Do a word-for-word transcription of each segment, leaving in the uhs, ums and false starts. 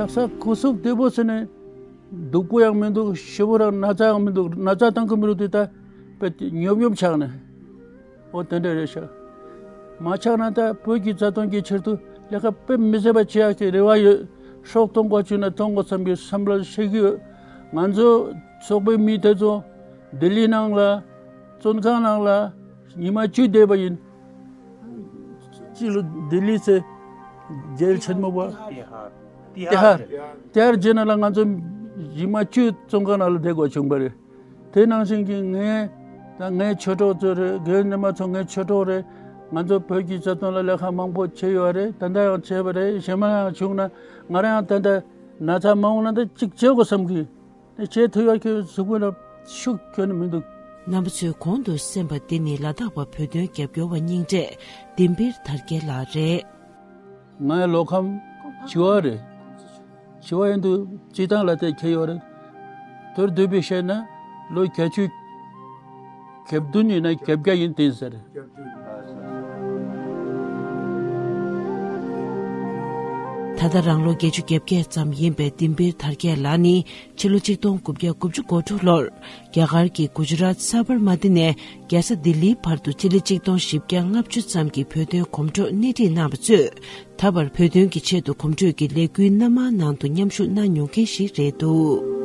ལྷ་ས་སྐུ་གཟུགས་བདེ་པོ་ཟེར་ནས་སྡུག་པོ་ཡང་མི་འདུག་ཞེ་པོ་རང་ན་ཚ་ཡང་མི་འདུག་ན་ཚ་བཏང་གི་མི་འདུག་དེ་ད་དཔེ་ཉོབ་ཉོབ་ཆགས་ནས། ཨོ་དེ་འདྲ་རེད་ཤག་མ་ཆགས་ན་ད་བོད་ཀྱི་རྩ་དོན་གྱི་ཕྱིར་དུ་ལས་ཀ་དཔེ་མི་སྲིད་པ་བྱེད་ཡག་གི་རེ་བ་ཡོད། སྲོག་གཏོང་དགོས་བྱུང་ན་གཏོང་དགོས་བསམ་གྱི་བསམ་བློ་བཤད་ཀྱི་ཡོད། ང་ཚོ་ཚོགས་པའི་མི་དེ་ཚོ་ལྡི་ལི་ནང་ལ་བཙོན་ཁང་ནང་ལ་ཉི་མ་བཅུ་བསྡད་པ་ཡིན། སྤྱི་ལོ་ལྡི་ལི་ཚེ་རྒྱལ་ཆེན་མོ་བ། དེ་ཧར། དེ་ཧར་རྗེས་ན་ལ་ང་ཚོ་ཉི་མ་བཅུ་བཙོན་ཁང་ནང་ལ་བསྡད་དགོས་བྱུང་པ་རེད། དེ་ནང་བཞིན་གྱི་ངས་ད་ངའི་ཆོས་གྲོགས་ཚོ་རེད། རྒན་རྣམ་པ་ཚོ་ངའི་ཆོས་གྲོགས་རེད། ང་ཚོ་བོད་ཀྱི་རྩ་དོན་ལ་ལས་ཀ་མང་པོ་བྱས་ཡོད་རེད། ད་ལྟ་ཡང་བྱས་པ་རེད། གཞན་མ་ཡང་བྱུང་ན་ང་རང་ཡང་ད་ལྟ་ན་ཚ་མ་འོང་ན་ད་གཅིག་བྱེད་དགོས་བསམ་གི། ནས་བྱེད་ཐུབ་ཡག་གི་གཟུགས་པོ་ལ་ཤུགས་ཁྱོན་ནས་མི་འདུག་རྣམ་པ་ཚོས་གོང་དུ་གསན་པ་འདི་ནི་ལ་དྭགས་པ་བོད་དོན་རྒྱབ་སྐྱོར་བ་རྙིང་གྲས་ལྡེམ་བིར་དར་རྒྱས་ལགས་རེད། ངའི་ལོ་ཁམས་བྱི་བ་རེད། བྱི་བ་ཡིན་དུས་སྤྱི་བཏང་ལ་དེ་ཁྱེར་ཡོད་རེད། མདོར་བསྡུས་པའི་བཤད་ན་ལོ་བརྒྱད་ཅུ་གྱ་བདུན་ཡིན་ན་གྱ་བརྒྱད་ཡིན་དེ་ཟེར། ད་ལྟ་རང་ལོ་བརྒྱད་ཅུ་གྱ་བརྒྱད་ཙམ་ཡིན་པའི་ལྡེམ་བིར་དར་རྒྱས་ལགས་ནི་ཕྱི་ལོ་ཆིག་སྟོང་དགུ་བརྒྱ་དགུ་བཅུ་གོ་དྲུག་ལོར་རྒྱ་གར་གྱི་གུ་ཇི་རཱཏ་ས་བར་མ་ཏི་ནས་རྒྱལ་ས་ལྡི་ལིའི་བར་དུ་སྤྱི་ལེ་ཆིག་སྟོང་བཞི་བརྒྱ་ལྔ་བཅུ་ཙམ་གྱི་བོད་དོན་གོམ་བགྲོད་སྣེ་ཁྲིད་གནང་བ་གཙོས། ད་བར་བོད་དོན་གྱི་ཆེད་དུ་གོམ་བགྲོད་ཀྱི་ལས་འགུལ་སྣ་མང་ནང་དུ་མཉམ་ཞུགས་གནང་མྱོང་མཁན་ཞིག་རེད་འདུག་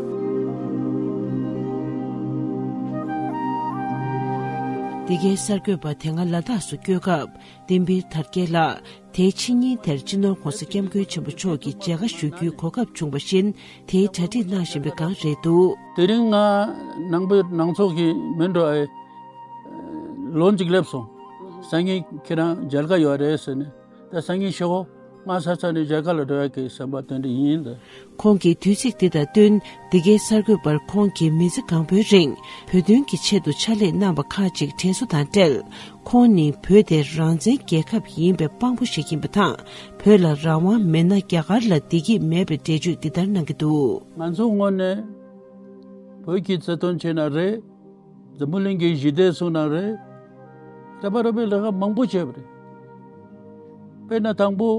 འདི་གའི་གསར་འགོད་པ་དེ་སྔ་ལ་དྭགས་སུ་བསྐྱོད་སྐབས་ལྡེམ་བིར་དར་རྒྱས་ལགས་དེའི་ཕྱི་ཉིན་དེར་སྤྱི་ནོར་༸གོང་ས་༸སྐྱབས་མགོན་ཆེན་པོ་མཆོག་གི་མཇལ་ཁ་ཞུ་རྒྱུའི་གོ་སྐབས་བྱུང་བ་བཞིན་དེའི་གྲ་སྒྲིག་གནང་བཞིན་པའི་སྒང་རེད་འདུག་དེ་རིང་ང་ནང་པའི་ནང་ཚོགས་ཀྱི་མི་འགྲོ་ཨེ། ལོ་གཅིག་སླེབས་སོང་། སང་ཉིན་ཁྱེད་རང་མཇལ་ཁ་ཡོད་རེད་ཟེར་ནས། ད་སང་ཉིན་ཞོགས་སྔ་ས་ཚ་ནས་མཇལ་ཁ་ལ་འགྲོ་ཡག་གི་བསམ་པ་དེ་འདྲ་ཡིན་ད། ཁོང་གིས་དུས་ཚིགས་འདི་དང་བསྟུན་འདི་གའི་གསར་འགོད་པར་ཁོང་གིས་མི་ཚེ་གང་པོའི་རིང་བོད་དོན་གྱི་ཆེད་དུ་ཕྱག་ལས་གནང་བ་ཁག་ཅིག་དྲན་གསོ་དང་འབྲེལ། ཁོང་ནི་བོད་དེ་རང་བཙན་རྒྱལ་ཁབ་ཡིན་པའི་དཔང་པོ་ཞིག་ཡིན་པ་དང་། བོད་ལ་རང་དབང་མེད་ན་རྒྱ་གར་ལ་བདེ་སྐྱིད་མེད་པའི་འགྲེལ་བརྗོད་འདི་ལྟར་གནང་གི་འདུག་ང་ཚོའི་ངོས་ནས་བོད་ཀྱི་རྩ་དོན་བྱས་ན་རེད། འཛམ་བུ་གླིང་གི་ཞི་བདེ་སྲུང་ན་རེད། རེ་བ་རེ་བའི་ལས་ཀ་མང་པོ་བྱས་པ་རེད། དཔེར་ན་དང་པོ་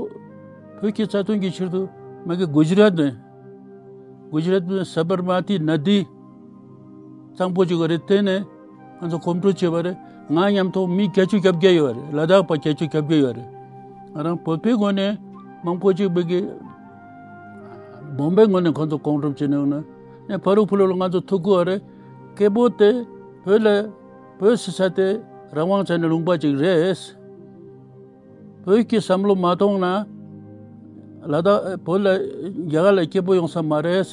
བོད་ཀྱི་རྩ་དོན་གྱི་ཕྱིར་དུ་མ་གི་གུ་ཇི་རཱཏ་ནས་གུ་ཇི་རཱཏ་ནས་ས་བར་མ་ཏི་ན་དི་གཙང་པོ་བཅུག་པ་རེད། དེ་ནས་ང་ཚོ་གོམ་བགྲོད་བྱས་པ་རེད། ང་མཉམ་དུ་མི་བརྒྱད་ཅུ་གྱ་བརྒྱད་ཡོད་རེད། ལ་དྭགས་པ་བརྒྱད་ཅུ་གྱ་བརྒྱད་ཡོད་རེད། ང་རང་བོད་པའི་ངོས་ནས་མང་པོ་ཅིག་བོད་ཀྱི་བོམ་བེ་ངོས་ནས་ཁོང་ཚོ་གོམ་བགྲོད་བྱས་ནས་ཡོང་ན་ནས་ཕ་རུ་ཕུ་ལུ་ལ་ང་ཚོ་ཐུག་གི་ཡོད་རེད། སྐད་འབོད་དེ་བོད་ལ་བོད་ཟེར་ས་དེ་རང་དབང་བྱས་ནས་ལུང་པ་ཅིག་རེད། བོད་ཀྱི་བསམ་བློ་མ་གཏོང་ན་ལ་དྭགས་བོད་ལ་རྒྱ་གར་ལ་སྐྱིད་པོ་ཡོང་ས་མ་རེད།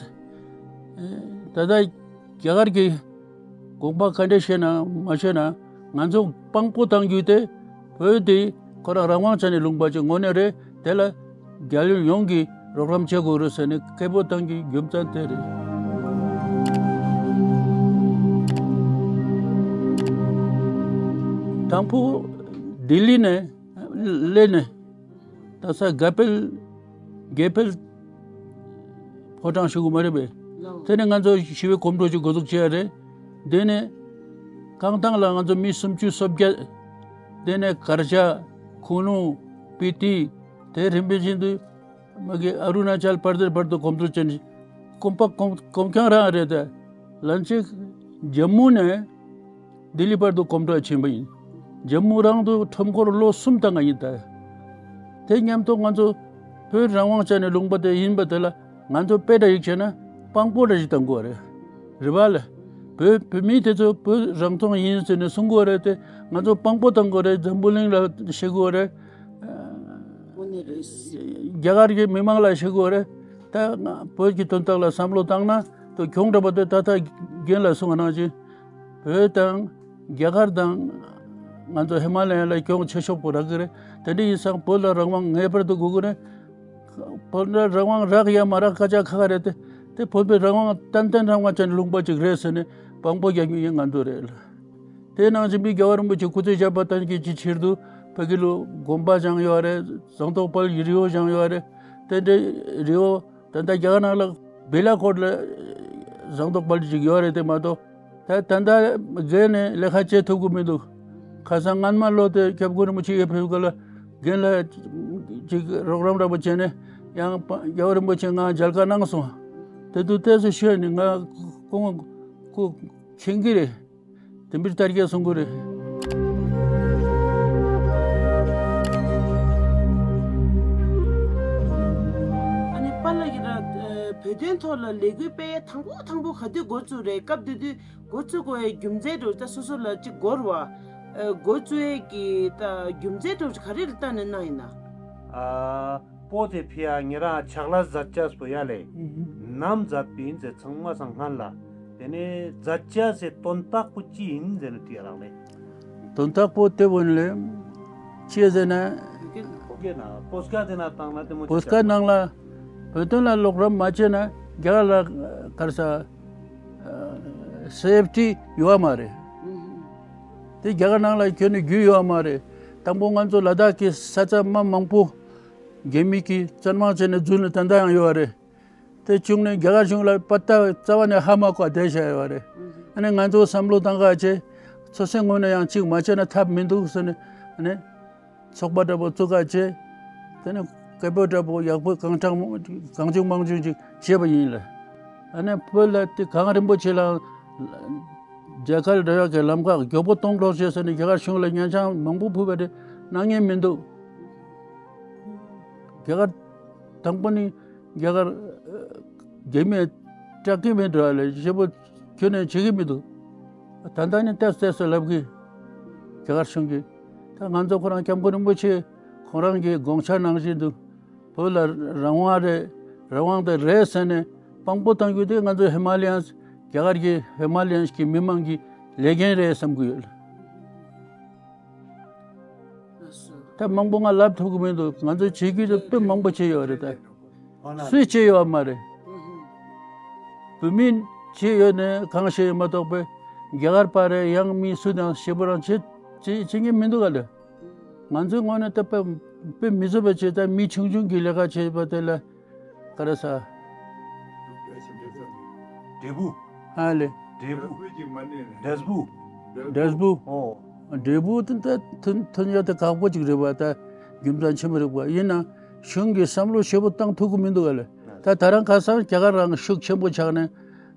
ད་ལྟ་རྒྱ་གར་གྱི་དགོངས་པ་ག་འདྲ་བཞེས་ན་མ་བཞེས་ན་ང་ཚོ་དཔང་པོ་བཏང་རྒྱུ་དེ་བོད་དེ་ཁོ་རང་རང་དབང་བྱས་ནས་ལུང་པ་ཅིག་དངོས་གནས་རེད། དེ་ལ་རྒྱལ་ཡོངས་ཀྱིས་རོགས་རམ་བྱེད་དགོས་རེད་ཟེར་ནས་སྐད་འབོད་བཏང་རྒྱུའི་རྒྱུ་མཚན་དེ་རེད། དང་པོ་ལྡི་ལི་ནས་སླེབས་ནས། ད་ས་དགའ་འཕེལ་དགེ་འཕེལ་ཕོ་བྲང་ཞུ་གི་མ་རེད་པས། དེ་ནས་ང་ཚོ་ཞི་བའི་གོམ་བགྲོད་ཅིག་འགོ་འཛུགས་བྱས་རེད། དེ་ནས་རྐང་ཐང་ལ་ང་ཚོ་མི་སུམ་ཅུ་སོ་བརྒྱད། དེ་ནས་གར་ཞ་ཁུ་ནུ་སྤི་ཏི་དེ་རིམ་པས་བཞིན་དུ་མ་གི་ཨ་རུ་ན་ཅལ་པར་དེར་བར་དུ་གོམ་བགྲོད་བྱས་ནས་གོམ་པ་གོམ་གོམ་རྐྱང་རང་རེད་དེ། ལན་ཅིག་ཇམ་མུ་ནས་ལྡི་ལི་བར་དུ་གོམ་བགྲོད་ཕྱིན་པ་ཡིན། ཇམ་མུ་རང་དུ་ཁྲོམ་སྐོར་ལོ་གསུམ་བཏང་ང་ཡིན་ད། དེ་མཉམ་དུ་ང་ཚོ་བོད་རང་དབང་བྱས་ནས་ལུང་པ་དེ་ཡིན་པ་དེ་ལ་ང་ཚོ་དཔེ་འདྲ་ཞིག་བྱས་ན་དཔང་པོ་འདྲ་ཞིག་བཏང་དགོས་རེད། རེད་པ་ལ། བོད་བོད་མི་དེ་ཚོ་བོད་རང་ཚོང་ཡིན་ཟེར་ནས་གསུང་དགོས་རེད་དེ་ང་ཚོ་དཔང་པོ་བཏང་དགོས་རེད། འཛམ་བུ་གླིང་ལ་བཤད་དགོས་རེད། དངོས་གནས་རེད། རྒྱ་གར་གྱི་མི་མང་ལ་བཤད་དགོས་རེད། ད་ང་བོད་ཀྱི་དོན་དག་ལ་བསམ་བློ་བཏང་ན་དུ་གྱོང་འགྲོ་བ་དེ་ད་ལྟ་རྒན་ལ་གསུང་བ་ནང་བཞིན། བོད་དང་རྒྱ་གར་དང་ང་ཚོ་ཧི་མ་ལ་ཡ་ལ་གྱོང་ཆེ་ཤོས་པོ་རག་གི་རེད། དེ་འདྲ་ཡིན་ཙང་བོད་ལ་རང་དབང་ངེས་པར་དུ་དགོས་ཀྱི་རེད། བོད་ལ་རང་དབང་རག་ཡ་མ་རག་སྐད་ཆ་ཁ་ཁ་རེད་དེ། དེ་བོད་པའི་རང་དབང་ཏན་ཏན་རང་དབང་ཅན་ལུང་པ་ཅིག་རེད་ཟེར་ནས་དཔང་པོ་རྒྱག་མཁན་ཡིན་ང་ཚོ་རེད། དེ་ནང་བཞིན་པའི་རྒྱལ་བ་རིན་པོ་ཆེ་སྐུ་ཚེ་ཞབས་པད་བརྟན་གྱི་ཆེད་དུ་བོད་ཀྱི་ལུ་དགོན་པ་བཞེངས་ཡོད་རེད། ཟངས་མདོག་དཔལ་གྱི་རི་བོ་བཞེངས་ཡོད་རེད། དེ་འདྲའི་རི་བོ་ད་ལྟ་རྒྱ་གར་ནང་ལ་བེ་ལ་ཀོཊ་ལ་ཟངས་མདོག་དཔལ་ཅིག་ཡོད་རེད་དེ་མ་གཏོགས། ད་ད་ལྟ་རྒན་ནས་ལས་ཀ་བྱེད་ཐུབ་ཀྱི་མི་འདུག་ཁ་སང་སྔན་མ་ལོ་དེ་སྐྱབས་མགོན་རིན་པོ་ཆེ་ཡར་ཕེབས་སྐབས་ལ་རྒན་ལ་ཅིག་རོགས་རམ་འདྲ་པོ་བྱས་ནས་ ཡང་པ་རྒྱལ་བ་རིན་པོ་ཆེ་ང་མཇལ་ཁ་གནང་སོང་། དེ་དུས་ཏོག་ཙམ་ཤོད་ནས་ང་ཁོང་ཁོ་མཁྱེན་གྱི་རེད། དེ་འདྲ་ལྟར་གྱི་གསུང་གི་རེད། ཨ་ནི་པཱ་ལགས་ཀྱིས་ར་བོད་དོན་ཐོག་ལ་ལས་འགུལ་སྤེལ་ཡ་དང་པོ་དང་པོ་ག་དུས་འགོ་བཙུགས་རེད། སྐབས་དེ་དུས་འགོ་བཙུགས་དགོས་ཡའི་རྒྱུ་མཚན་འདྲ་བོ་ད་སོ་སོ་ལ་ཅིག་འགོར་བ། ཨ་འགོ་བཙུགས་ཡས་ཀྱི་ད་རྒྱུ་མཚན་འདྲ་བོ་ག་རེ་ལ་བལྟས་ནས་གནང་ཡིན་ན། ཨ་སྤོ་དེ་ཕི་ཡ་ཉེ་རང་ཆག་ལ་མཛད་ཅག་སྤོ་ཡ་ལེ། ནམ་མཛད་པ་ཡིན་ཟེར་ཚང་མ་སང་སྔན་ལ། དེ་ནས་མཛད་ཅག་ཟེར་དོན་དག་པོ་ཅི་ཡིན་ཟེར་ན་དྲིས་ཡ་རག་ལེ། དོན་དག་པོ་དེ་བོ་ལེ། ཅི་ཟེར་ན། བོད་སྐད་ན་པོ་སྐད་དེ་ན་བཏང་ན་དེ་མོ་པོ་སྐད་ནང་ལ་བོད་དོན་ལ་རོགས་རམ་མ་བྱས་ན་རྒྱ་གར་ལ་ག་རེ་ཟ། སེབ་ཊི་ཡོད་མ་རེད། དེ་རྒྱ་གར་ནང་ལ་ཁྱོན་ནས་རྒྱུས་ཡོད་མ་རེད། དང་པོ་ང་ཚོ་ལ་དྭགས་ཀྱི་ས་ཆ་མ་མང་པོ་རྒྱ་མི་གིས་བཙན་དབང་བྱས་ནས་རྫུན་ལ་ད་ལྟ་ཡང་ཡོད་རེད། དེ་བྱུང་ནས་རྒྱ་གར་གཞུང་ལ་པ་ཏ་རྩ་བ་ནས་ཧ་མ་གོ་བསྡད་བཞག་ཡོད་རེད། ཨ་ནི་ང་ཚོ་བསམ་བློ་བཏང་ག་བྱས། སོ་སོའི་ངོས་ནས་ཡང་གཅིག་མ་བྱས་ན་ཐབས་མི་འདུག་ཟེར་ནས་ཨ་ནི། ཚོགས་པ་འདྲ་པོ་བཙུགས་ཀ་བྱས། དེ་ནས་སྐད་འབོད་འདྲ་པོ་ཡག་པོ་གང་དྲག་གང་བྱུང་མང་བྱུང་ཅིག་བྱས་པ་ཡིན་ལ། ཨ་ནི་བོད་ལ་དེ་གངས་རིན་པོ་ཆེ་ལ་མཇལ་ཁ་འགྲོ་ཡག་གི་ལམ་ཁ་མགྱོགས་པོ་གཏོང་རོགས་བྱས་ཟེར་ནས་རྒྱ་གར་གཞུང་ལ་ཉན་ཆང་མང་པོ་ཕུལ་བ་རེད། གནང་མཁན་མི་འདུག་རྒྱ་གར་དང་པོ་ནི་རྒྱ་གར་རྒྱ་མིས་སྐྲག་གི་མེད་འགྲོ་ལ་ཞེ་པོ་ཁྱོན་ནས་བྱེད་ཀྱི་མི་འདུག་ད་ལྟ་ནི་ཏོག་ཙམ་ལབ་གི་རྒྱ་གར་གཞུང་གིས། ད་ང་ཚོ་ཁོ་རང་སྐྱབས་མགོན་རིན་པོ་ཆེ་ཁོང་རང་གི་དགོངས་འཆར་ནང་བཞིན་དུ་བོད་ལ་རང་དབང་རེད། རང་དབང་དེ་རེད་ཟེར་ནས་དཔང་པོ་བཏང་རྒྱུ་དེ་ང་ཚོ་ཧི་མ་ལ་ཡན་རྒྱ་གར་གྱི་ཧི་མ་ལ་ཡན་གྱི་མི་མང་གི་ལས་འགན་རེད་བསམ་གྱི་ཡོད། ད་མང་པོ་ང་ལབ་ཐུབ་ཀྱི་མི་འདུག་ང་ཚོ་བྱེད་རྒྱུ་དེ་དཔེ་མང་པོ་བྱས་ཡོད་རེད་ད། སུས་བྱས་ཡོད་མ་རེད། བོད་མིས་བྱས་ཡོད་ནས་གང་བྱས་ཡོད་མ་གཏོགས་པའི་རྒྱ་གར་པ་རེད། ཡང་མི་སུ་དང་ཞེ་པོ་རང་བྱེད་བྱེད་བྱེད་མཁན་མི་འདུག་ག་ལ། ང་ཚོའི་ངོས་ནས་ད་དཔེ་དཔེ་མི་བཟོད་པ་བྱས། ད་མི་ཆུང་ཆུང་གི་ལས་ཀ་བྱས་པ་དེ་ལ་ག་རེ་ཟ། འབྲས་བུ། ཨ་ལེ། འབྲས་བུ། འབྲས་བུ། འབྲས་བུ། ཨོ། འབྲས་བུ་དེ་ད་ཐོན་ཐོན་ཡག་དེ་ཁག་པོ་ཅིག་རེད་པ། ད་རྒྱུ་མཚན་ཆེན་པོ་རེད་པ། ཡིན་ན་གཞུང་གིས་བསམ་བློ་ཞེ་པོ་བཏང་ཐུབ་ཀྱི་མི་འདུག་ག་ལེ། ད་ད་རང་ཁ་སང་རྒྱ་གར་རང་ཤུགས་ཆེན་པོ་ཆགས་ནས་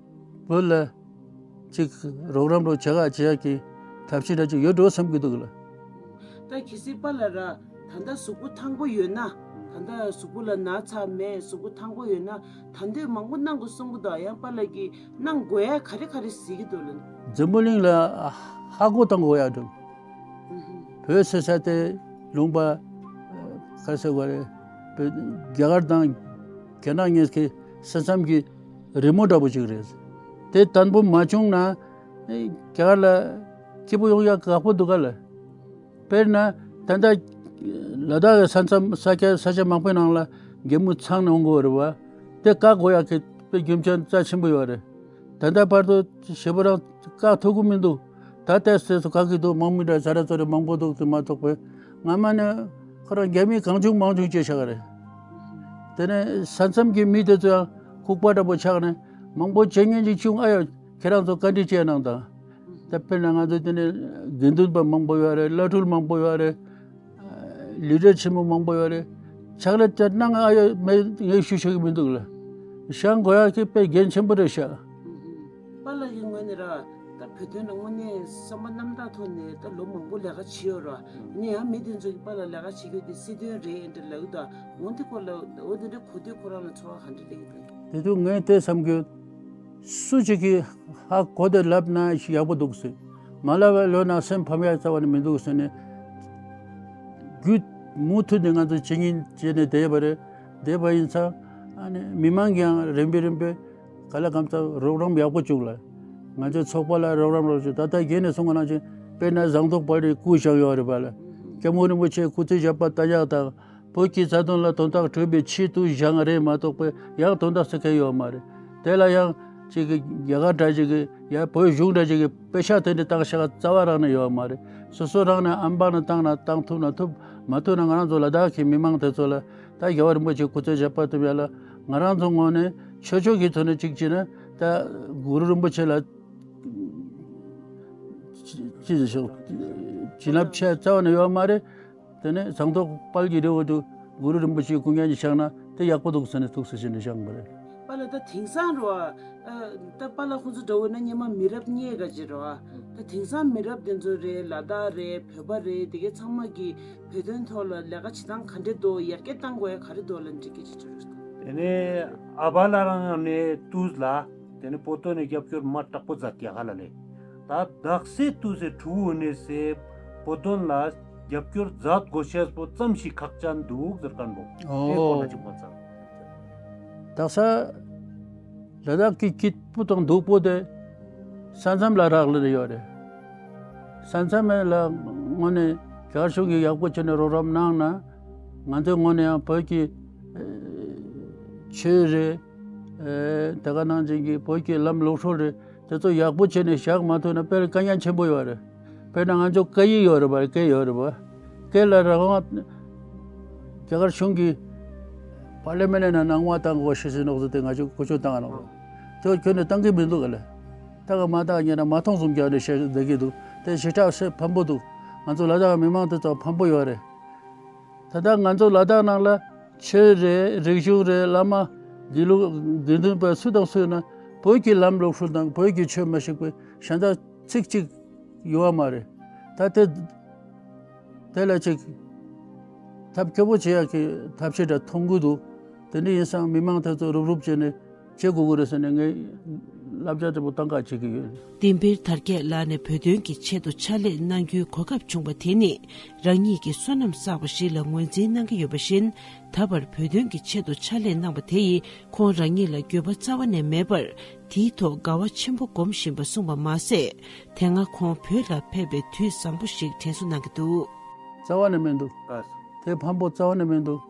བོད་ལ་ཅིག་རོགས་རམ་རོགས་བྱེད་ག་བྱེད་ཡག་གི་ཐབས་ཤེས་འདྲ་ཅིག་ཡོད་འགྲོ་བསམ་གྱི་འདུག་ག་ལེ། ད་གལ་སྲིད་པཱ་ལགས་ར་ད་ལྟ་གཟུགས་པོ་ཐང་པོ་ཡོད་ན། ད་ལྟ་གཟུགས་པོ་ལ་ན་ཚ་མེད། གཟུགས་པོ་ཐང་པོ་ཡོད་ན། ད་འདོད་མང་པོ་གནང་དགོས་གསུང་གི་འདུག་ཡང་པཱ་ལགས་ཀྱིས་གནང་དགོས་ཡ་ག་རེ་ག་རེ་གཟིགས་ཀྱི་འདུག་ལ། འཛམ་བུ་གླིང་ལ་ཧ་གོ་བཏང་དགོས་ཡ་འདུག་བོད་ཟེར་ས་དེ་ལུང་པ་ག་ཟེར་དགོས་རེད། བོད་རྒྱ་གར་དང་རྒྱ་ནག་གཉིས་ཀྱི་ས་མཚམས་ཀྱི་རི་མོ་འདྲ་པོ་ཅིག་རེད། དེ་བརྟན་པོ་མ་བྱུང་ན་རྒྱ་གར་ལ་སྐྱིད་པོ་ཡོང་ཡ་ཁག་པོ་འདུག་ག་ལ། དཔེར་ན་ད་ལྟ་ལ་དྭགས་ཀྱི་ས་མཚམས་ས་ཆ་ས་ཆ་མང་པོའི་ནང་ལ་རྒྱ་མི་ཚང་ནས་འོང་གི་ཡོད་རེད་བ། དེ་བཀག་དགོས་ཡག་གི་དཔེ་རྒྱུ་མཚན་རྩ་ཆེན་པོ་ཡོད་རེད། ད་ལྟ་བར་དུ་ཞེ་པོ་རང་བཀག་ཐུབ་ཀྱི་མི་འདུག་ད་ལྟའི་སྲས་སུ་བཀག་གི་འདུག་དམག་མི་འདྲ་ཟ་ར་ཚོ་རེ་མང་པོ་འདུག་དེ་མ་གཏོགས་པའི་སྔ་མ་ནས་ཁོ་རང་རྒྱ་མི་གང་བྱུང་མང་བྱུང་བྱས་བཞག་གི་རེད། དེ་ནས་ས་མཚམས་ཀྱི་མི་དེ་ཚོ་ཡང་ལྐུགས་པ་འདྲ་པོ་ཆགས་ནས་མང་པོ་བྱེད་མཁན་ཅིག་བྱུང་། ཨ་ཡོ་ཁྱེད་རང་ཚོ་བཀའ་འདྲི་བྱས་གནང་དང་། ད་དཔེར་ན་ང་ཚོ་དེ་ནས་དགེ་འདུན་པ་མང་པོ་ཡོད་རེད། བླ་སྤྲུལ་མང་པོ་ཡོད་རེད། ལི་ཌར་ཆེན་པོ་མང་པོ་ཡོད་རེད། ཕྱག་ལས་དེ་གནང་ཨ་ཡོད་མེད་ངས་ཞུ་ཤེས་ཀྱི་མི་འདུག་ལ། བཞེངས་དགོས་ཡག་གི་དཔེ་འགན་ཆེན་པོ་རེད་ཤག་པཱ་ལགས་ཀྱི་ངོས་ནས་ར་ད་བོད་དོན་ལ་དངོས་གནས་བསམ་པ་རྣམ་དག་ཐོག་ནས་ད་ལོ་མང་པོ་ལས་ཀ་བྱས་ཡོད་ར། ཡིན་ན་ཡང་མི་དེ་ཚོ་གིས་པཱ་ལགས་ལས་ཀ་བྱེད་རྒྱུ་དེ་སྲིད་དོན་རེད་འདྲ་ལབ་ཀྱི་འདུག་འོ་འདི་སྐོར་ལ་འོ་དེ་འདྲ་གོ་དུས་ཁོ་རང་ལ་ཚོར་བ་ག་འདྲ་སླེབས་ཀྱི་འདུག་དེ་དུས་ངས་དེ་བསམ་གྱི། སུ་གཅིག་གིས་ཧ་གོ་དེ་ལབ་ན་ཡག་པོ་འདུག་ཟེར། མ་ལབ་པའི་ལོ་ན་སེམས་ཕམ་ཡག་རྩ་བ་ནས་མི་འདུག་ཟེར་ནས། རྒྱུ་མུ་མཐུད་ནས་ང་ཚོ་བྱེད་ཉིན་བྱས་ནས་བསྡད་པ་རེད། བསྡད་པ་ཡིན་ཙང་། ཨ་ནི་མི་མང་གིས་ཡང་རིམ་པས་རིམ་པས་ག་ལ་གང་ཙམ་རོགས་རམ་ཡག་པོ་བྱུང་ལ། ང་ཚོའི་ཚོགས་པ་ལ་རོགས་རམ་རོགས་བྱུང་། ད་ལྟ་རྒན་ནས་གསུང་གི་ནང་བཞིན་དཔེར་ན་ཟངས་མདོག་དཔལ་རིའི་སྐུ་བཞེངས་ཡོད་རེད་པ་ལ། སྐྱབས་མགོན་རིན་པོ་ཆེ་སྐུ་ཚེ་ཞབས་པད་བརྟན་ཡག་དང་། བོད་ཀྱི་རྩ་དོན་ལ་དོན་དག་གྲུབ་པའི་ཆེད་དུ་བཞེངས་རེད་མ་གཏོགས་པའི་ཡང་དོན་དག་ཟེར་མཁན་ཡོད་མ་རེད། དེ་ལ་ཡང་ཅིག་གི་རྒྱ་གར་འདྲ་ཅིག་གི་ཡང་བོད་གཞུང་འདྲ་ཅིག་གི་དཔེ་ཆ་དེ་འདྲ་བཏང་བཞག་རྩ་བ་རང་ནས་ཡོད་མ་རེད། སོ་སོ་རང་ནས་ཨམ་པ་ནས་བཏང་ན་བཏང་ཐུབ་ན་ཐུབ། མ་ཐུབ་ན་ང་རང་ཚོ་ལ་དྭགས་ཀྱི་མི་མང་དེ་ཚོ་ལ་ད་རྒྱལ་བ་རིན་པོ་ཆེ་སྐུ་ཚེ་ཞབས་པད་བརྟན་ཡག་ལ་ང་རང་ཚོ་ངོས་ནས་ཆོས་ཕྱོགས་ཀྱི་ཐོག་ནས་ཅིག་བྱས་ན་ད་གུ་རུ་རིན་པོ་ཆེ་ལ་ཅི་ཅི་ཞིག་བྱིན་རླབས་ཆེ་རྩ་བ་ནས་ཡོད་མ་རེད། དེ་ནས་ཟངས་མདོག་དཔལ་གྱི་རི་བོ་དུ་གུ་རུ་རིན་པོ་ཆེའི་སྐུ་བརྙན་ཅིག་བཞེངས་ན་ དེ་ཡག་པོ་འདུག་ཟེར་ནས་ཐུགས་སུ་བཞེས་ནས་བཞག་པ་རེད། པཱ་ལགས་ད་དེང་སང་རོ། ཨ། ད་པཱ་ལགས་ཁོང་ཚོ་འདྲ་བོ་ན་སྔོན་མ་མི་རབས་གཉིས་ཀ་ཅིག་རོ། ད་དེང་སང་མི་རབས་དེ་ཚོ་རེད། ལ་དྭགས་རེད། བོད་པ་རེད། དེ་གའི་ཚང་མ་གི་བོད་དོན་ཐོག་ལ་ལས་ཀ་བྱེད་སྟངས་ག་འདྲས་འདུག་ཡར་རྒྱས་གཏང་དགོས་ཡ་ག་རེ་འདུག་ལ་འདྲི་སྐད་ཅིག་དྲིས་རོགས་གནང་། དེ་ནས་ཨ་ཕ་ལགས་རང་ནས་ཏུས་ལ། དེ་ནས་བོད་དོན་ནས་རྒྱབ་སྐྱོར་མ་དྲག་པོ་མཛད་ཀྱི་ཧ་ལ་ལས། ད་དག་སེ་ཏུས་སེ་ཕྲུ་གུ་ནས་སེ་བོད་དོན་ལ་རྒྱབ་སྐྱོར་མཛད་དགོས་ཤེས་པོ་ཙམ་ཞིག་ཁག་ཅན་འདུག་ཟེར་མཁན་པོ། ཨོ། དེ་སྐོར་ལ་ཅིག་མ་ཚང་། དག་ས་ལ་དྭགས་ཀྱི་སྐྱིད་པོ་དང་སྡུག་པོ་དེ་ས་མཚམས་ལ་རག་ལས་ཡོད་རེད། ས་མཚམས་ལ་དངོས་གནས་རྒྱ་གར་གཞུང་གིས་ཡག་པོ་བྱས་ནས་རོགས་རམ་གནང་ན། ང་ཚོའི་ངོས་ནས་ཡང་བོད་ཀྱི་ཨེ་ཆོས་རེད། ཨེ་དེ་ག་ནང་བཞིན་གྱི་བོད་ཀྱི་ལམ་ལུགས་སྲོལ་རེད། དེ་ཚོ་ཡག་པོ་བྱས་ནས་བཞག་མ་ཐུབ་ན་དཔེར་དཀའ་ངལ་ཆེན་པོ་ཡོད་རེད། དཔེར་ན་ང་ཚོ་སྐད་ཡིག་ཡོད་རེད་པ། སྐད་ཡོད་རེད་པ། སྐད་ལ་རང་དབང་རྒྱ་གར་གཞུང་གིས་པར་ལི་མེན་ནང་གནང་བ་བཏང་དགོས་ཞེས་ཟེར་ནོག་ཟེར་ཏེ་ང་ཚོ་གོ་ཆོད་བཏང་ནོག་དེ་ཁྱོན་ནས་བཏང་གི་མི་འདུག་ག་ལེ། ད་ག་མ་བཏང་ཉེ་ན་མ་མཐོང་བཟུམ་རྒྱག་ནས་བཤད་བསྡད་ཀྱི་འདུག་དེ་ཞེ་དྲག་སེ་ཕན་པོ་འདུག་ང་ཚོ་ལ་དྭགས་མི་མང་དེ་ཚོ་ཕན་པོ་ཡོད་རེད། ད་ལྟ་ང་ཚོ་ལ་དྭགས་ནང་ལ་ཆོས་རེད། རིག་གཞུང་རེད། བླ་མ་དགེ་ལུགས་དགེ་འདུན་པ་སུ་དང་སུ་ཡིན་ན་བོད་ཀྱི་ལམ་ལུགས་སྲོལ་དང་བོད་ཀྱི་ཆོས་མ་ཞིག་པའི་གཞན་དག་ཚིག་གཅིག་ཡོད་བ་མ་རེད། ད་དེ་དེ་ལ་ཅིག་ཐབས་སྐྱོ་པོ་བྱེད་ཡག་གི་ཐབས་ཤེས་འདྲ་མཐོང་གི་འདུག་དེ་འདྲ་ཡིན་ཙང་མི་མང་དེ་ཚོ་རུབ་རུབ་བྱས་ནས་བྱེད་དགོས་ཀྱི་རེད་ཟེར་ནས་ངས་བསླབ་བྱ་དེ་པོ་གཏང་ག་བྱེད་ཀྱི་ཡོད། བསྟན་འཕེལ་དར་རྒྱས་ལགས་ནས་བོད་དོན་གྱི་ཆེད་དུ་ཕྱག་ལས་གནང་རྒྱུའི་གོ་སྐབས་བྱུང་བ་དེ་ནི་རང་ཉིད་ཀྱི་བསོད་ནམས་བསགས་པ་ཞིག་ལ་ངོས་འཛིན་གནང་གི་ཡོད་པ་བཞིན། ད་བར་བོད་དོན་གྱི་ཆེད་དུ་ཕྱག་ལས་གནང་བ་དེ་ཡིས་ཁོང་རང་ཉིད་ལ་འགྱོད་པ་རྩ་བ་ནས་མེད་པར། དེའི་ཐོག་དགའ་བ་ཆེན་པོ་སྒོམ་བཞིན་པ་གསུངས་པ་མ་ཟད། དེ་སྔ་ཁོང་བོད་ལ་ཕེབས་པའི་དུས་བཟང་པོ་ཞིག་དྲན་གསོ་གནང་གི་འདུག་རྩ་བ་ནས་མི་འདུག་ཨ། དེ་ཕན་པོ་རྩ་བ་ནས་མི་འདུག་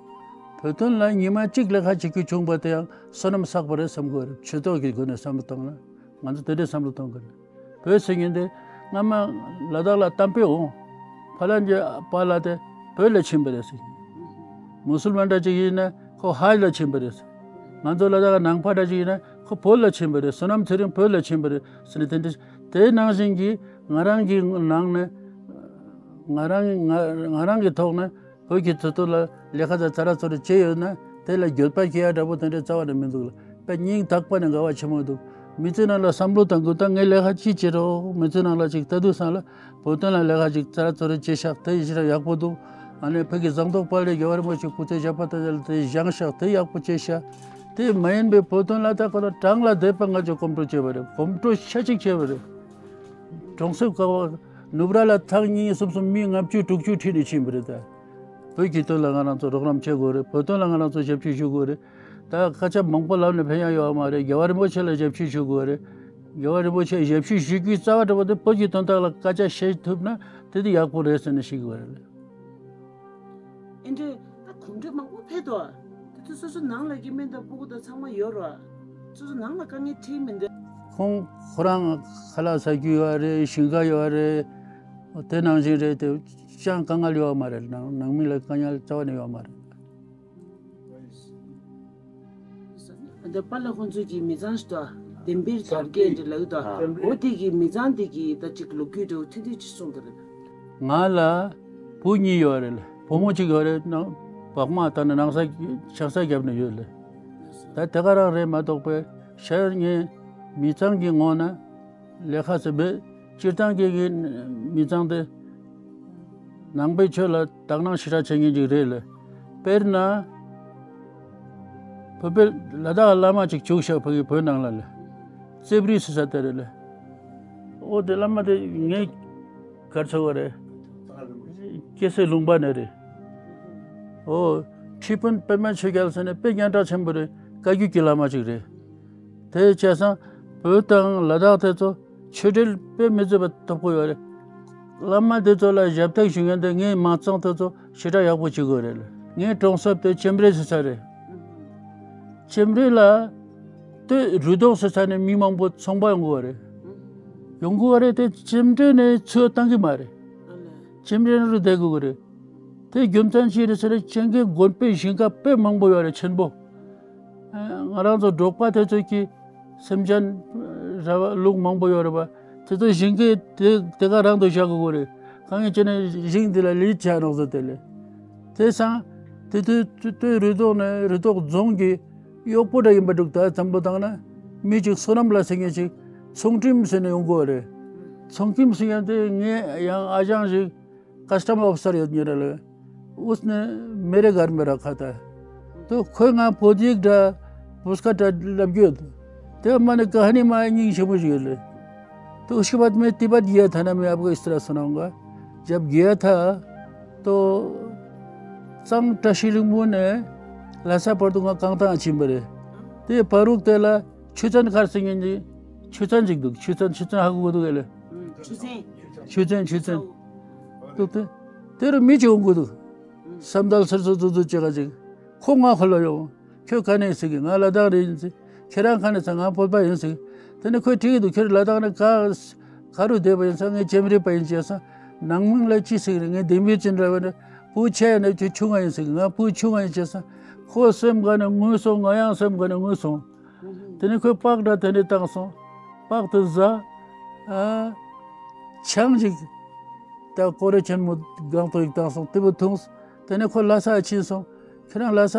བོད་དོན་ལ་ཉི་མ་གཅིག་ལས་ཀ་བྱེད་རྒྱུ་བྱུང་བ་དེ་ཡང་བསོད་ནམས་བསགས་པ་རེད་བསམ་དགོས་རེད། ཆོས་ཐོག་གི་སྒོ་ནས་བསམ་བློ་བཏང་ན་ང་ཚོ་དེ་འདྲའི་བསམ་བློ་གཏོང་དགོས་རེད། བོད་ཟེར་མཁན་དེ་སྔ་མ་ལ་དྭགས་ལ་གཏམ་དཔེ་འོང་། ཕ་ལན་གྱི་པཱ་ལགས་དེ་བོད་ལ་ཕྱིན་པ་རེད་ཟེར། མུ་སུལ་མན་འདྲ་ཅིག་ཡིན་ན་ཁོ་ཧཱཇ་ལ་ཕྱིན་པ་རེད་ཟེར། ང་ཚོ་ལ་དྭགས་ནང་པ་འདྲ་ཅིག་ཡིན་ན་ཁོ་བོད་ལ་ཕྱིན་པ་རེད། བསོད་ནམས་ཚེ་རིང་བོད་ལ་ཕྱིན་པ་རེད་ཟེར་ནས་དེ་འདྲ། དེ་ནང་བཞིན་གྱི་ང་རང་གི་ནང་ནས་ང་རང་ང་ང་རང་གི་ཐོག་ནས་བོད་ཀྱི་དོན་དུ་ལ་ལས་ཀ་དང་ཙ་ར་ཙོ་ར་བྱས་ཡོད་ན་དེ་ལ་འགྱོད་པ་སྐྱེ་ཡ་འདྲ་པོ་དེ་འདྲ་རྩ་བ་ནས་མི་འདུག་ལ། དཔེ་སྙིང་ཐག་པ་ནས་དགའ་བ་ཆེན་མོ་འདུག་མི་ཚེ་ནང་ལ་བསམ་བློ་བཏང་དགོས། ད་ངས་ལས་ཀ་ཅི་བྱེད་རོགས། མི་ཚེ་ནང་ལ་ཅིག་ལྟ་དུས་སང་ལ་བོད་དོན་ལ་ལས་ཀ་ཅིག་ཙ་ར་ཙོ་ར་བྱས་ཤག་དེ་ཡིན་ཤག་ཡག་པོ་འདུག་ཨ་ནི་བོད་ཀྱི་ཟངས་མདོག་དཔལ་ལྡན་རྒྱལ་བ་རིན་པོ་ཆེ་སྐུ་ཚེ་ཞབས་པད་བརྟན་ལ་དེ་བཞེངས་ཤག་དེ་ཡག་པོ་བྱས་ཤག་དེ་མ་ཡིན་པའི་བོད་དོན་ལ་ད་ཁོ་ན་གྲངས་ལ་བསྡད་པ་ང་ཚོས་གོམ་བགྲོད་བྱས་པ་རེད། གོམ་བགྲོད་ཤ་གཅིག་བྱས་པ་རེད། གྲོང་གསེབ་ཁག་ནུབ་ར་ལ་ཐག་གཉིས་གསུམ་གསུམ་མི་ལྔ་བཅུ་དྲུག་ཅུ་ཁྲིད་ནས་ཕྱིན་པ་རེད་ད། བོད་ཀྱི་དོན་ལ་ང་རང་ཚོ་རོགས་རམ་བྱེད་དགོས་རེད། བོད་དོན་ལ་ང་རང་ཚོ་ཞབས་ཕྱི་ཞུ་དགོས་རེད། ད་སྐད་ཆ་མང་པོ་ལབ་ནས་ཕན་ཡག་ཡོད་མ་རེད། རྒྱལ་བ་རིན་པོ་ཆེ་ལ་ཞབས་ཕྱི་ཞུ་དགོས་རེད། རྒྱལ་བ་རིན་པོ་ཆེ་ཞབས་ཕྱི་ཞུ་རྒྱུའི་རྩ་བ་འདྲ་པོ་དེ་བོད་ཀྱི་དོན་དག་ལ་སྐད་ཆ་བཤད་ཐུབ་ན་དེ་དེ་ཡག་པོ་རེད་ཟེར་ནས་ཞུ་དགོས་རེད། ཨེ་འདྲས་ད་གོམ་བགྲོད་མང་པོ་ཕེབས་འདུག་དེ་ཚོ་སོ་སོ་ནང་ལ་སྐྱེ་དམན་དང་སྤུ་གུ་དང་ཚང་མ་ཡོད་རེད། སོ་སོ་ནང་ལ་དཀའ་ངལ་འཕྲད་མི་འདུག་ཁོང་ཁོ་རང་ཁ་ལག་ཟ་རྒྱུ་ཡོད་རེད། ཞིང་ཁ་ཡོད་རེད། དེ་ནང་བཞིན་རེད། དེ་ཅང་དཀའ་ངལ་ཡོད་མ་རེད། ནང་ནང་མི་ལ་དཀའ་ངལ་རྩ་བ་ནས་ཡོད་མ་རེད། འདི་པཱ་ལགས་ཁོང་ཚོས་ཀྱི་མི་ཚང་ཞིག་དང་བསྟན་འཕེལ་དར་རྒྱས་འདི་ལབ་ཀྱི་འདུག་འོ་དེ་གི་མི་ཚང་དེ་གི་ད་ཅིག་ལོ་རྒྱུས་འདྲ་བོ་ཐུང་ཐུང་ཅིག་གསུངས་དང་། ང་ལ་བུ་གཉིས་ཡོད་རེད། བུ་མོ་གཅིག་ཡོད་རེད། ནང་བག་མ་བཏང་ནས་ནང་ས་ཆགས་ས་བརྒྱབ་ནས་ཡོད་ལེ། ད་དེ་ག་རང་རེད་མ་གཏོགས་པའི་ཤར་ངའི་མི་ཚང་གི་ངོས་ན་ལས་ཁ་ཟེར་བས་སྤྱིར་བཏང་གི་གི་མི་ཚང་དེ་ནང་པའི་ཆོས་ལ་དག་སྣང་ཞེ་དྲག་བྱེད་མཁན་ཅིག་རེད་ལེ། དཔེར་ན། བོད་པའི་ལ་དྭགས་བླ་མ་ཅིག་བྱུང་ཤག་བོད་ཀྱི་བོད་ནང་ལ་ལེ། རྩེབ་རི་ཟེར་ས་དེ་རེད་ལེ། ཨོ་དེ་བླ་མ་དེ་ངས་གར་ཚོ་བ་རེད། སྐྱེ་སའི་ལུང་པ་ནས་རེད། ཨོ། ཁྲི་དཔོན་པདྨ་ཆོས་རྒྱལ་ཟེར་ནས་དཔེ་སྙན་གྲགས་ཆེན་པོ་རེད། བཀའ་བརྒྱུད་ཀྱི་བླ་མ་ཅིག་རེད། དེ་བྱས་ཙང་བོད་དང་ལ་དྭགས་དེ་ཚོ་ཆོས་འབྲེལ་དཔེ་མི་བརྗེད་པ་ཐོབ་ཀྱི་ཡོད་རེད། བླ་མ་དེ་ཚོ་ལ་ཞབས་འདེགས་ཞུ་མཁན་དེ་ངའི་མ་རྩ་དེ་ཚོ་ཞེ་དྲག་ཡག་པོ་བྱེད་དགོས་རེད། ངའི་གྲོང་གསེབ་དེ་ལྕེམ་རི་ཟེར་ས་རེད། ལྕེམ་རི་ལ་སྟོད་རུ་ཐོག་ཟེར་ས་ནས་མི་མང་པོ་ཚོང་པ་ཡོང་གི་ཡོད་རེད། ཡོང་གི་ཡོད་རེད་དེ་ལྕེམ་རི་ནས་ཚུར་བཏང་གི་མ་རེད། ལྕེམ་རི་ནས་རུ་བསྡད་དགོས་ཀྱི་རེད། དེ་རྒྱུ་མཚན་ཅི་རེད་ཟེར་ན་ལྕེ་མཁན་དགོན་པའི་ཞིང་ཁ་དཔེ་མང་པོ་ཡོད་རེད་ཆེན་པོ། ང་རང་ཚོ་འབྲོག་པ་དེ་ཚོ་གི་སེམས་ཅན་ར་བ་ལུག་མང་པོ་ཡོད་རེད་པ། དེ་ཚོ་ཞིང་ཁའི་དེ་དེ་ག་རང་དུ་བཞག་དགོས་རེད། གང་ཡིན་ཅེ་ན་ཞིང་འདི་ལ་ལུད་ཆགས་ནོག་ཟེར་དེ་ལས། དེ་སང་ དེ་དུས་དེ་དུས་རུ་ཐོག་ནས་རུ་ཐོག་རྫོང་གི་གཡོག་པོ་འདྲ་ཡིན་པ་འདུག་ད་བསམ་བློ་བཏང་ན་མི་གཅིག་བསོད་ནམས་ལགས་ཟེར་མཁན་ཅིག་ཚོང་ཁྲིམས་ཟེར་ནས་ཡོང་གི་ཡོད་རེད། ཚོང་ཁྲིམས་ཟེར་མཁན་དེ་ངའི་ཡང་ཨ་ཞང་ཞིག་ཀ་སི་ཊམ་ཨོ་ཕི་སར་ཡོད་ཉེ་ར་ལ། उसने मेरे घर में रखा था। तो ཁོས་ང་བོད་ཡིག་འདྲ་བོད་སྐད་འདྲ་ལབ་རྒྱུ་ཡོད། དེ་མ་ནི་ཀ་ཧ་ནི་མ་སྙིང་རྗེ་པོ་ཞིག་ཡོད་ལེ། तो उसके बाद मैं तिब्बत गया था ना, मैं आपको इस तरह सुनाऊंगा। जब गया था तो གཙང་བཀྲ་ཤིས་ལྷུན་པོ་ནས་ལྷ་ས་བར་དུ་ང་རྐང་ཐང་ཕྱིན་པ་རེད། དེ་བར་དུ་དེ་ལ་ཆུ་ཚན་ཁར་ཟེར་མཁན་གྱི་ཆུ་ཚན་ཅིག་འདུག་ཆུ་ཚན་ཆུ་ཚན་ཧ་གོ་གི་འདུག་གས་ལེ། ཆུ་ཚན། ཆུ་ཚན་ཆུ་ཚན། འདུག་དེ། དེ་རུ་མི་གཅིག་འོང་གི་འདུག་བསམ་དལ་སེར་སོ་ཙུ་ཙུ་བྱེད་ག་ཅིག་ཁོ་ང་ཁོ་ལ་ཡོང་། ཁྱོད་ག་ནས་ཟེར་གི། ང་ལ་དྭགས་རེད་ཡིན་ཟེར། ཁྱེད་རང་ག་ནས་ཟེར། ང་བོད་པ་ཡིན་ཟེར། དེ་ནས་ཁོས་དྲིས་ཀྱི་འདུག་ཁྱོད་ལ་དྭགས་ནས་ག་ག་རུ་བསྡད་པ་ཡིན་ཟེར། ངས་ལྕམ་རི་པ་ཡིན་ཅེས་ཟེར། ནང་མིང་ལ་ཅི་ཟེར་གི་རེད། ངས་ལྡེ་མིག་ཅན་འདྲ་བ་འདྲ། བུ་ཆེ་ཡ་ནས་ཁྱོད་ཆུང་ང་ཡིན་ཟེར་གི། ང་བུ་ཆུང་ང་ཡིན་ཅེས་ཟེར། ཁོ་སེམས་ག་ནས་ངུས་སོང་། ང་ཡང་སེམས་ག་ནས་ངུས་སོང་། དེ་ནས་ཁོས་པགས་འདྲ་དེ་འདྲས་བཏང་སོང་། པགས་དེ་ཟ། ཨ། ཆང་ཅིག་ད་ཀོ་རེ་ཆེན་མོ་སྒང་ཏོག་ཅིག་བཏང་སོང་། དེ་བོ་འཐུངས། དེ་ནས་ཁོ་ལྷ་ས་ཕྱིན་སོང་། ཁྱེད་རང་ལྷ་ས་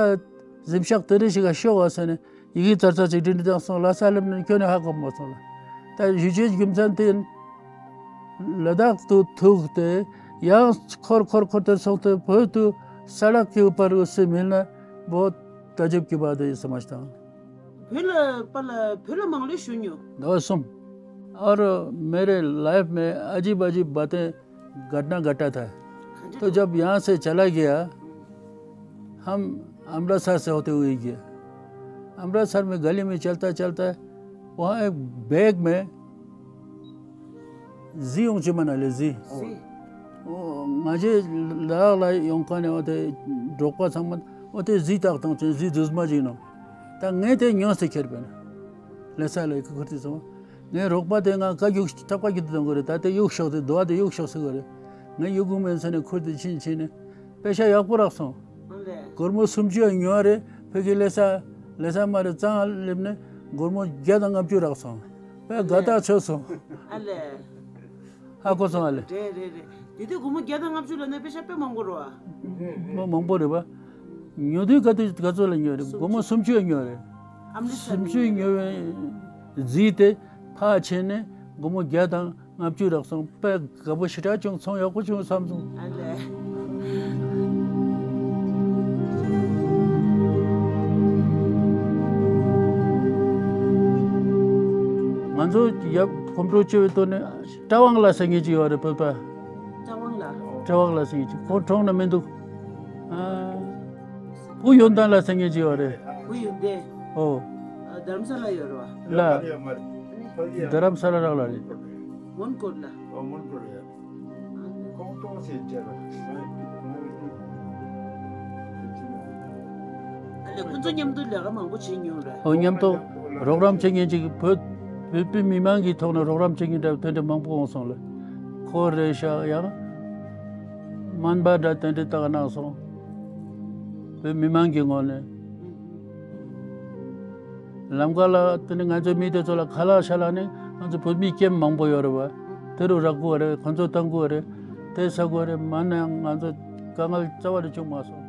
གཟིམ་ཤག་དེ་འདྲས་ཞིག་ག་ཤོག་ཨ་ཟེར་ནས་ཡི་གེ་ཙར་ཙར་ཅིག་འབྲི་འབྲི་བཏང་སོང་། ལྷ་ས་སླེབས་ནས་ཁྱོན་ནས་ཧ་གོ་མ་སོང་ལ། ད་ཞུ་རྒྱུའི་རྒྱུ་མཚན་དེ་ལ་དྭགས་དུ་ཐུག་སྟེ་ཡང་འཁོར་འཁོར་འཁོར་དེར་སོང་སྟེ། བོད་དུ་ས་ལག་གི་ཨུ་པར་ཨུ་སི་མིལ་ན་བོད་ད་ཇབ་ཀྱི་བ་དེ་ཡིན་ས་མ་ཞིག་དང་། བོད་ལ་པ་ལ་བོད་ལ་མང་ལོས་ཞུ་མྱོང་། दो सुन। और मेरे लाइफ में अजीब अजीब बातें, घटना घटा था। तो जब यहाँ से चला गया, हम अमृतसर से होते हुए गया। अमृतसर में गली में चलता चलता, वहाँ एक बैग में ཟི་ཡོང་ཅི་མ་ན་ལེ་ཟི། ཟི། ཨོ། ང་ཚོའི་ལ་དྭགས་ལ་ཡོང་མཁན་ནས་འོ་དེ་འབྲོག་པ་ཚང་མ་འོ་དེ་ཟི་བཏགས་བཏང་ཅན་ཟི་རྫུས་མ་ཅིག་ནོ། ད་ངས་དེ་ཉོས་ཏེ་ཁྱེར་པས་ན། ལྷ་ས་ལ་ཡི་གེ་ཁུར་ཏེ་སོང་། ངའི་རོགས་པ་དེ་ང་བཀའ་རྒྱུག་ཐབ་ཀ་རྒྱུག་ཏུ་གཏོང་གི་རེད། ད་དེ་གཡུག་ཤོག་ཟེར། རྡོ་བ་དེ་གཡུག་ཤོག་ཟེར་གི་རེད། ངས་གཡུག་གི་མིན་ཟེར་ནས་ཁུར་ཏེ་ཕྱིན་ཕྱིན་ནས་པེ་ཤ་ཡག་པོ་རག་སོང་། ཨ་ལས། སྒོར་མོ་སུམ་ཅུ་ཡང་ཉོས་རེད། ཕ་གི་ལྷ་ས་ལྷ་ས་མ་རེད། གཙང་སླེབས་ནས་སྒོར་མོ་བརྒྱ་དང་ལྔ་བཅུ་རག་སོང་། པེ་དགའ་ཐག་ཆོད་སོང་། ཨ་ལས། ཧ་གོ་སོང་ཨ་ལས། རེད་རེད་རེད། དེ་དུས་སྒོར་མོ་བརྒྱ་དང་ལྔ་བཅུ་ལ་ནས་པེ་ཤ་དཔེ་མང་པོ་རེད་བ། མ་མང་པོ་རེད་བ། ཉོ་དུས་ག་དུས་ག་ཚོད་ལ་ཉོས་རེད། སྒོར་མོ་སུམ་ཅུ་ཡང་ཉོས་རེད། ཨ་མ་ལི་ས་སུམ་ཅུ་ཉོས་པའི་རྫིས་དེ་ཕར་ཕྱིན་ནས་སྒོར་མོ་བརྒྱ་དང་ལྔ་བཅུ་རག་སོང་། དཔེ་དགའ་པོ་ཞེ་དྲག་བྱུང་། ཚོང་ཡག་པོ་བྱུང་བསམ་སོང་། ཨ་ལས། ང་ཚོ་ཡབ་གོམ་བགྲོད་བྱེད་པའི་ཐོག་ནས་བཀྲ་དབང་ལགས་ཟེར་མཁན་ཅིག་ཡོད་རེད། བོད་པ། བཀྲ་དབང་ལགས། བཀྲ་དབང་ལགས་ཟེར་མཁན་ཅིག་ཁོང་གྲོངས་ནས་མི་འདུག་ཨ། བུ་ཡོན་ཏན་ལགས་ཟེར་མཁན་ཅིག་ཡོད་རེད། བུ་ཡོན་ཏན། ཨོ། ཨ། རྡ་རམ་ས་ལ་ཡོད་རེད་བ། ལ། རྡ་རམ་ས་ལ་རག་ལ་རེད། མོན་གྷོ་ལ། ཨོ། མོན་གྷོ་ལ་ཡོད། ཁོང་གྲོངས་སེ་བྱས་ར། ཨ་ལས། ཁོང་ཚོ་མཉམ་དུ་ལས་ཀ་མང་པོ་བྱེད་མྱོང་རེད། ཨོ། མཉམ་དུ་རོགས་རམ་བྱེད་མཁན་ཅིག་བོད་བོད་པའི་མི་མང་གི་ཐོག་ནས་རོགས་རམ་བྱེད་མཁན་འདྲ་དེ་འདྲ་མང་པོ་འོང་སོང་ལ། ཁོ་རེད་ཤག་ཡང་སྨན་པ་འདྲ་དེ་འདྲ་བཏགས་གནང་སོང་། བོད་མི་མང་གི་ངོས་ནས། ལམ་ཁ་ལ་དེ་ནི་ང་ཚོའི་མི་དེ་ཚོ་ལ་ཁ་ལག་ཤ་ལག་ནི་ང་ཚོ་བོད་མི་སྐྱེམས་མང་པོ་ཡོད་རེད་བ། དེ་རུ་རག་གི་རེད། ཁོ་ཚོ་བཏང་གི་རེད། དེ་ཟ་གི་རེད། མ་ནས་ང་ཚོ་དཀའ་ངལ་རྩ་བ་རེ་བྱུང་མ་སོང་།